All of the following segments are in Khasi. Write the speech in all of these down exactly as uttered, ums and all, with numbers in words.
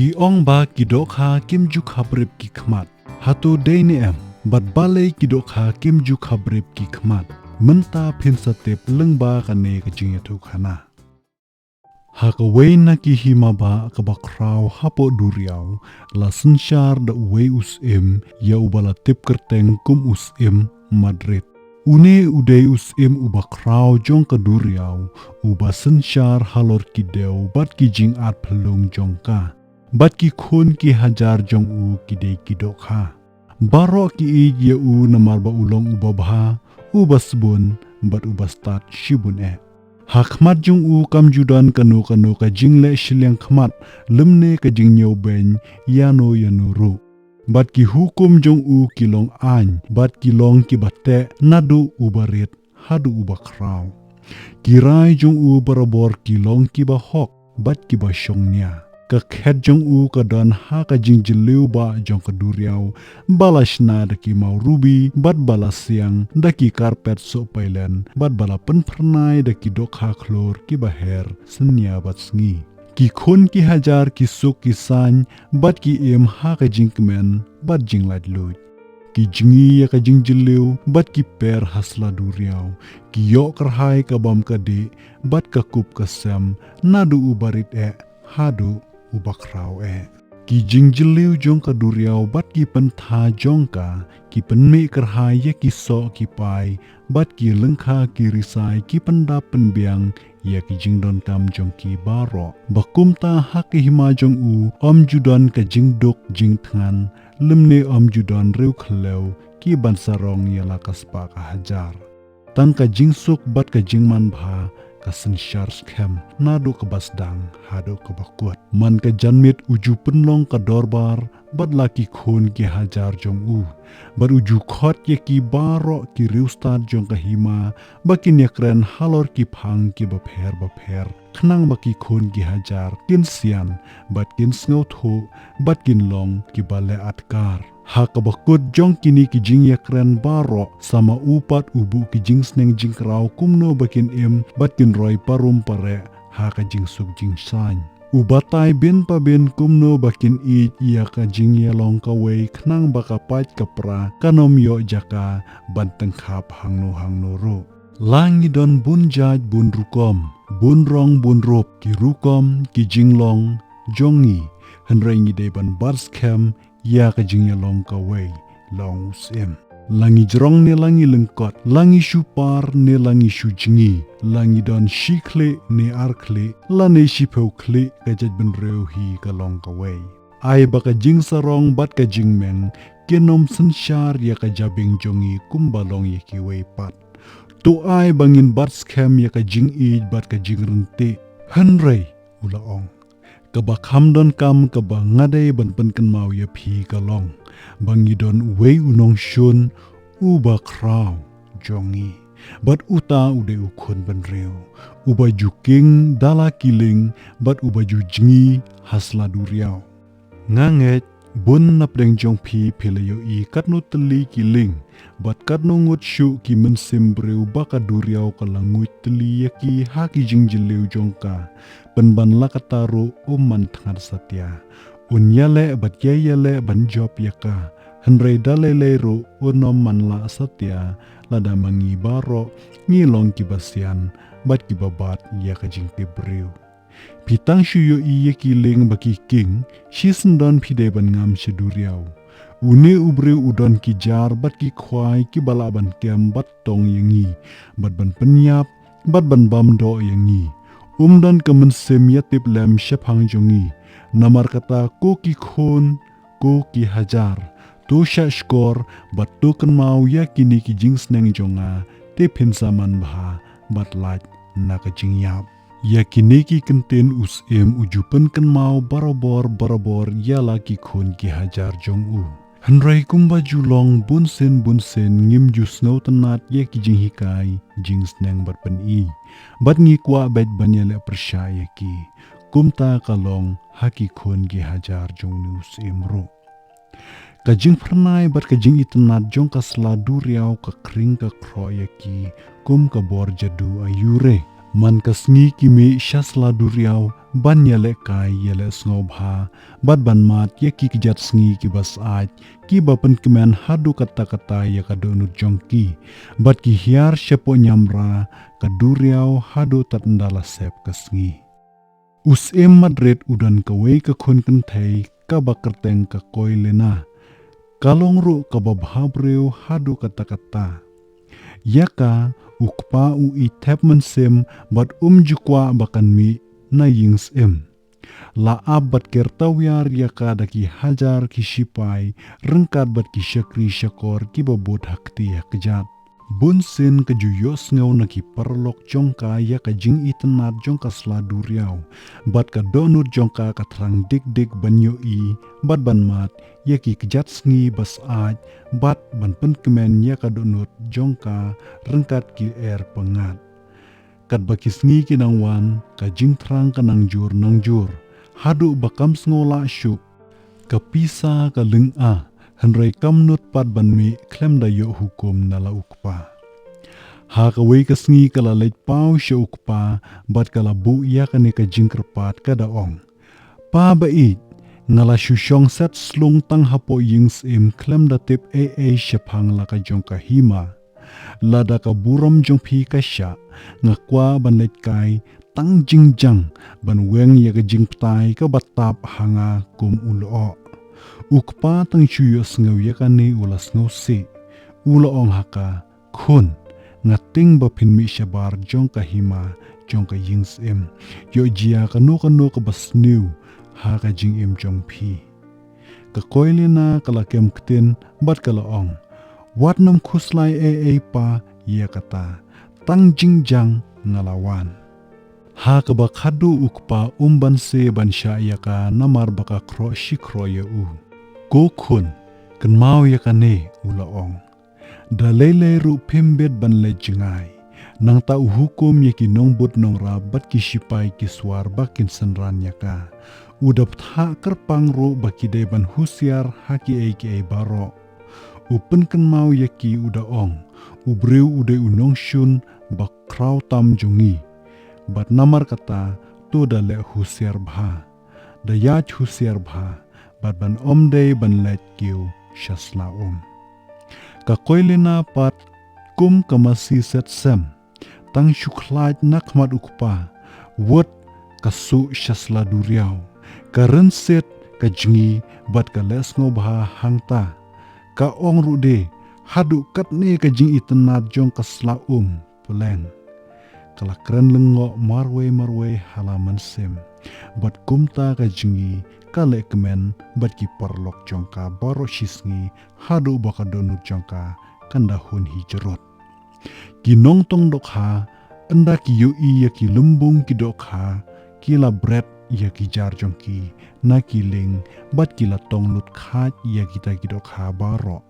Ki ong ba ki dohkha kim ju khaprip ki khmat. Hato dei ne em? Bad balei ki dohkha kim ju khaprip ki khmat? Mynta phin sa tip lyngba kane ka jingïathuhkhana. Ha kawei na ki hima bah kaba khraw hapoh duriaw, la synshar da uwei u syiem, ïa uba la tip kyrteng kum u syiem Madrid. Une u dei u syiem uba khraw jong ka duriaw, uba synshar halor ki dew bad ki jingat phyllung jong ka, bad ki khun ki hajar jong u ki dei ki dohkha. Baroh ki ïeit ïa u namar ba u long uba bha, uba sbun, bad uba stad shibun eh. Ha khmat jong u kam ju don kano kano ka jingleh shiliang khmat, lymne ka jingñiewbeiñ ïano ïano ruh. Bad ki hukum jong u ki long aiñ, bad ki long kiba teh, naduh uba rit haduh uba khraw. Ki rai jong u barabor ki long kiba hok bad kiba shongnia. Ka khet jong u ka don ha ka jingjylliew bah jong ka duriaw, ba la shna da ki maw rubi, bad ba la siang da ki karpet sohpailen, bad ba la pynphyrnai da ki dohkha khlur kiba her synñia bad sngi. Ki khun ki hajar ki suk ki saiñ, bad ki im ha ka jingkmen bad jinglaitluid. Ki jngi ïa ka jingjylliew bad ki per ha sla duriaw. Ki ïoh kyrhai ka bam ka dih bad ka kup ka sem, naduh uba rit eh haduh uba khraw eh. Ki jingjylliew jong ka duriaw bad ki pyntha jong ka, ki pynmih kyrhai ïa ki soh ki pai, bad ki lyngkha ki risai ki pyndap pynbiang ïa ki jingdonkam jong ki baroh. Ba kumta ha ka hima jong u ym ju don ka jingduk jingthngan, lymne ym ju don riew khyllew ki ban sarong ïa la ka spah ka hajar. Tang ka jingsuk bad ka jingmanbha ka synshar skhem, naduh kaba sdang haduh kaba kut. Man ka janmiet u ju pynlong ka dorbar bad la ki khun ki hajar jong u. Bad u ju khot ïa ki baroh ki riewstad jong ka hima, ba kin ïakren halor ki phang kiba pher bapher, khnang ba ki khun ki hajar kin sian, bad kin sngewthuh, bad kin long kiba leh adkar. Ha kaba kut jong kine ki jingïakren baroh, sa ma u pat u buh ki jingsneng jingkraw kumno ba kin im, bad kin roi parum pareh ha ka jingsuk jingsaiñ. U batai bin pa bin kumno ba kin ïeit ïa ka jingïalong kawei, khnang ba ka pait ka pra kan ym ïoh jaka ban tyngkhap hangno hangno ruh. La ngi don bun jait bun rukom, bun rong bun rup, ki rukom ki jinglong jong ngi, hynrei ngi dei ban bat skhem ïa ka jingïalong kawei, la ong u syiem. La ngi jrong ne la ngi lyngkot, la ngi shu par ne la ngi shu jngi, la ngi don shi khlieh ne ar khlieh, lane shiphew khlieh, ka jaitbynriew hi ka long kawei. Ai ba ka jingsarong bad ka jingmeng kin ym synshar ïa ka jabieng jong ngi kumba long ïa kiwei pat. To ai ba ngin bat skhem ïa ka jingïeit bad ka jingryntih. Hynrei, u la ong, kaba kham donkam kaba nga dei ban pynkynmaw ïa phi ka long ba ngi don uwei u nongshun uba khraw jong ngi, bad uta u dei u khun bynriew, uba ju king da la ki lieng, bad uba ju jngi ha sla duriaw. Nga ngeit, bun na pdeng jong phi phi la ïohi katno tylli ki lieng, bad katno ngut shuh ki mynsiem briew ba ka duriaw ka la nguid tylli ïa ki ha ki jingjylliew jong ka. Pynban la kata ruh um man thngan satia. Un ïaleh bad ïa ïaleh ban jop ïa ka. Hynrei da lei lei ruh un ym man lah satia, lada ma ngi baroh ngi long kiba sian bad kiba bat ïa ka jingtip briew. Phi tang shu ïohi ïa ki lieng ba ki king, shisyndon phi dei ban ngam sha duriaw. Une u briew u don ki jar bad ki khwai kiba lah ban kem bad tong ïa ngi, bad ban pynïap, bad ban bam doh ïa ngi. Um don ka mynsiem ïa tip lem shaphang jong ngi. Namar kata ko ki khun, ko ki hajar, to shah shkor, bad to kynmaw ïa kine ki jingsneng jong nga, te phin sa man bha bad lait na ka jingïap. Ïa kine ki kyntien u syiem u ju pynkynmaw barabor barabor ïa la ki khun ki hajar jong u. Hynrei kumba ju long bunsien bunsien ngim ju sngewtynnat ïa ki jinghikai, jingsneng bad pyni. Bad ngi kwah beit ban ïaleh pyrshah ïa ki. Kumta ka long ha ki khun ki hajar jong une u syiem ruh. Ka jingphyrnai bad ka jingitynnat jong ka sla duriaw ka khring ka khroh ïa ki, kum ka bor jadu aiu re. Man ka sngi ki mih sha sla duriaw, ban ïalehkai ïaleh sngewbha bad ban mad ïa ki kjat sngi kiba syaid, kiba pynkmen haduh katta katta ïa ka dohnud jong ki, bad ki hiar shapoh niamra ka duriaw haduh tad ynda la sep ka sngi. U Syiem Madrid u don kawei ka khun kynthei kaba kyrteng ka Koilena. Ka long ruh kaba bhabriew haduh katta katta. Ïa ka, u kpa u ïeit thep mynsiem bad um ju kwah ba kan mih na ïing syiem. La ap bad ker tawiar ïa ka da ki hajar ki shipai, ryngkat bad ki shakri shakor kiba bud ha kti ha kjat. Bunsien ka ju ïohsngew na ki paralok jong ka ïa ka jingitynnad jong ka sla duriaw, bad ka dohnud jong ka ka thrang dik dik ban ïohi bad ban mad ïa ki kjat sngi ba syaid, bad ban pynkmen ïa ka dohnud jong ka ryngkat ki lyer pyngngad. Katba ki sngi ki nang wan, ka jingthrang ka nang jur nang jur, haduh ba kam sngew lah shuh. Ka pisa ka lynga, hynrei kam nud pat ban mih khlem da ïoh hukum na la u kpa. Ha kawei ka sngi ka la leit paw sha u kpa, bad ka la buh ïa kane ka jingkyrpad ka da ong: Pa ba ïeit, nga la shu shong set slung tang hapoh ïing syiem khlem da tip ei ei shaphang la ka jong ka hima. Lada ka burom jong phi ka shah, nga kwah ban leit kai tang jingjang ban weng ïa ka jingpytai kaba tap ha nga kum u lyoh. U kpa tang shu ïohsngew ïa kane u la sngewsih. U la ong ha ka: Khun, nga tieng ba phin mih shabar jong ka hima jong ka ïing syiem. Ïoh jia kano kano kaba sniew ha ka jingim jong phi. Ka Koilena ka la kem ktien bad ka la ong: Wat nym khuslai ei ei pa ïa kata. Tang jingjang nga la wan. Ha kaba khadduh u kpa um banse ban shah ïa ka namar ba ka khroh shi khroh ïa u. Ko khun, kynmaw ïa kane, u la ong. Da lei lei ruh phim bit ban leit jngai. Nangta u hukum ïa ki nongbud nongrap bad ki shipai ki swar ba kin synran ïa ka. U da bthah kyrpang ruh ba ki dei ban husiar ha kiei kiei baroh. U pynkynmaw ïa ki u da ong: U briew u dei u nongshun ba khraw tam jong ngi. Bad namar kata, to da leh husiar bha. Da ïaid husiar bha, bad ban ym dei ban leit kiew sha sla um. Ka Koilena pat kum ka masi set sem, tang shu khlad na khmat u kpa, wut ka suh sha sla duriaw. Ka rynsied, ka jngi bad ka leh sngewbha hangta. Ka ong ruh de, haduh katne ka jingitynnad jong ka sla um pleng. Ka la kren lyngngoh marwei marwei ha la mynsiem. Bad kumta ka jngi ka leh kmen bad ki paralok jong ka baroh shi sngi, haduh ba ka dohnud jong ka kan da hun hi jrut. Ki nongtong dohkha, ynda ki ïohi ïa ki lymbung ki dohkha, ki la bret ïa ki jar jong ki na ki lieng, bad ki la tong lut khat ïa kita ki dohkha baroh.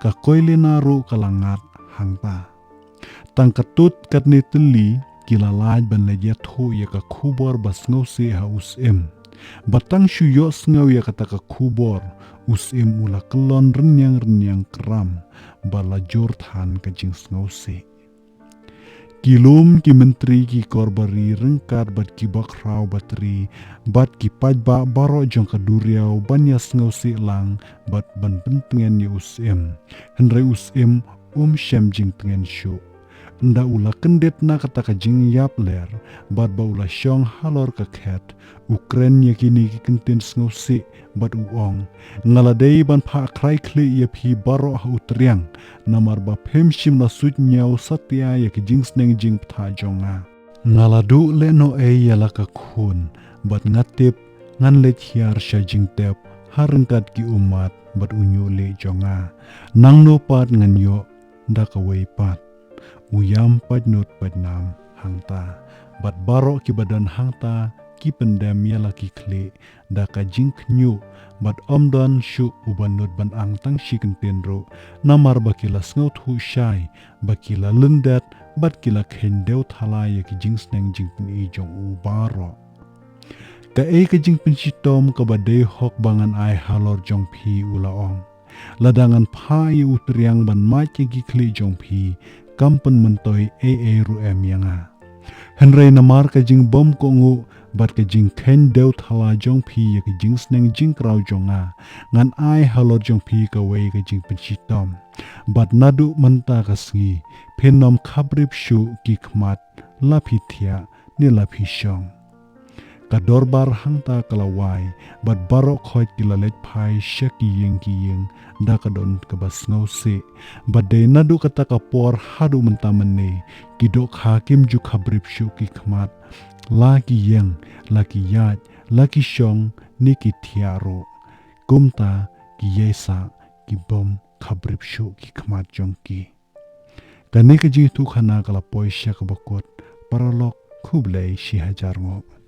Ka Koilena ruh ka la ngat hangta. Tang katto katne tylli ki la lait ban leit ïathuh ïa ka khubor ba sngewsih ha u syiem. Ba tang shu ïohsngew ïa kata ka khubor, u syiem u la kyllon rynïeng rynïeng kram, ba la jur than ka jingsngewsih. Ki lum, ki myntri, ki korbari ryngkat bad ki bakhraw batri, bad ki paidbah baroh jong ka duriaw ban ïasngewsih lang bad ban pyntngen ïa u syiem. Hynrei u syiem um shem jingtngen shuh. Ynda u la kyndit na kata ka jingïap ler, bad ba u la shong halor ka khet, u kren ïa kine ki kyntien sngewsih, bad u ong: Nga la dei ban phah krai khlieh ïa phi baroh ha u triang, namar ba phim shym la suidñiew satia ïa ki jingsneng jingpyntha jong nga. Nga la duh lehnohei ïa la ka khun, bad nga tip ngan leit hiar sha jingtep ha ryngkat ki ummat bad u ñiuhlieh jong nga. Nangno pat ngan ïoh da kawei pat? U ïam paidnud paidnam hangta, bad baroh kiba don hangta ki pyndem ïa la ki khlieh da ka jingkhñiuh, bad ym don shuh uba nud ban ang tang shi kyntien ruh, namar ba ki la sngewthuh shai ba ki la lyndet bad ki la kheiñ dewthala ïa ki jingsneng jingpyni jong u baroh. Kaei ka jingpynshitom kaba dei hok ba ngan ai halor jong phi? U la ong. Lada ngan phah ïa u triang ban mad ïa ki khlieh jong phi, kam pynmyntoi ei ei ruh em ïa nga. Hynrei namar ka jingbymkohnguh bad ka jingkheiñ dew thala jong phi ïa ka jingsneng jingkraw jong nga, ngan ai halor jong phi kawei ka jingpynshitom. Bad naduh mynta ka sngi, phin ym khabrip shuh ki khmat, la phi thiah, ne la phi shong. Ka dorbar hangta ka la wai, bad baroh khoit ki la leit phai sha ki ïing ki ïing, da ka don kaba sngewsih. Bad dei naduh kata ka por haduh mynta mynne, ki dohkha kim ju khabrip shuh ki khmat, la ki ïeng, la ki ïaid, la ki shong, ne ki thiah ruh. Kumta ki ïaisah, ki bym khabrip shuh ki khmat jong ki. Kane ka jingïathuhkhana ka la poi sha kaba kut, paralok khublei shihajar nguh.